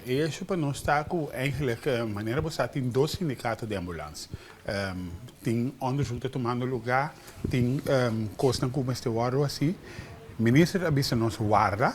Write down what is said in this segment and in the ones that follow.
E hecho pa nos ta ku eigenlijk manera bo sa tin dos sindikato di ambulans. Tin onderzoek ta tumando lugá, tin kosnan ku mester wòrdu hasi. Minister a bisa nos warda.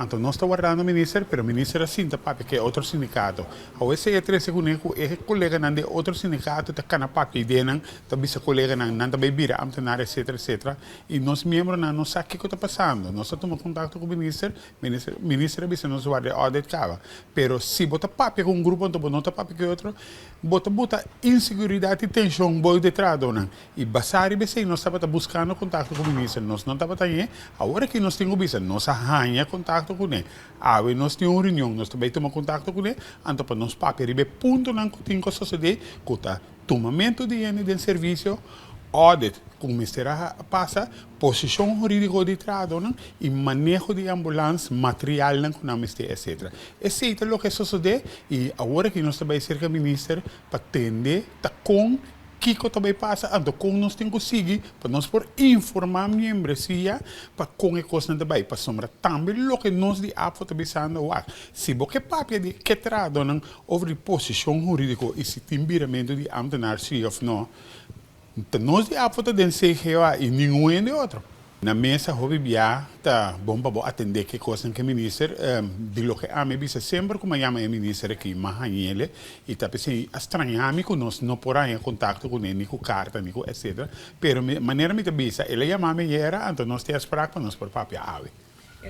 Anto nos ta wardando minister, pero minister a sinta papia ku e otro sindikato. Awor esei a trese kuné ku e koleganan di e otro sindikato ta kana papia ideanan, ta bisa koleganan nan ta bai bira amtenar etcetera etcetera. I nos miembronan no sa kiko ta pasando. Nos a tuma kontakto ku minister, minister minister a bisa nos warda e audit kaba. Pero si bo ta papia ku un grupo anto bo no ta papia ku e otro, bo ta buta inseguridat i tenshon bou di e trahadónan. I basá riba esei nos tabata buskando kontakto ku minister, nos no tabata hañ'é. Awor aki nos tin ku bisa, nos a haña kontakto kuné. Awe nos tin un reunion, nos ta bai tuma kontakto kuné, anto pa nos papia riba e puntonan ku tin ku sosodé, ku ta tumamentu di hende den servisio, audit ku mester a pasa, posishon hurídiko di trahadónan i maneho di ambulans, materialnan ku nan mester, etcetera. Esei ta loke a sosodé i awor aki nos ta bai serka minister pa tende ta kon. Kiko ta bai pasa anto kon nos tin ku sigui pa nos por informá miembresia pa kon e kosnan ta bai? Pasobra tambe loke nos di APFO ta bisando wak, si bo ke papia di ke trahadonan over di posishon hurídiko i si tin biramentu di ámtenar si òf no, ta nos di APFO ta den CGOA i ningun hende otro. Na mesa hopi bia ta bon pa bo atendé ke kosnan ke minister. Di loke ami a bisa semper ku mi a yama e minister aki mi a hañ'ele i ta p'esei a straña mi ku nos no por haña kontakto kuné ni ku karta ni ku etsetera. Pero manera mi ta bisa el a yama mi ayera anto nos tin afsprak pa nos por papia awe.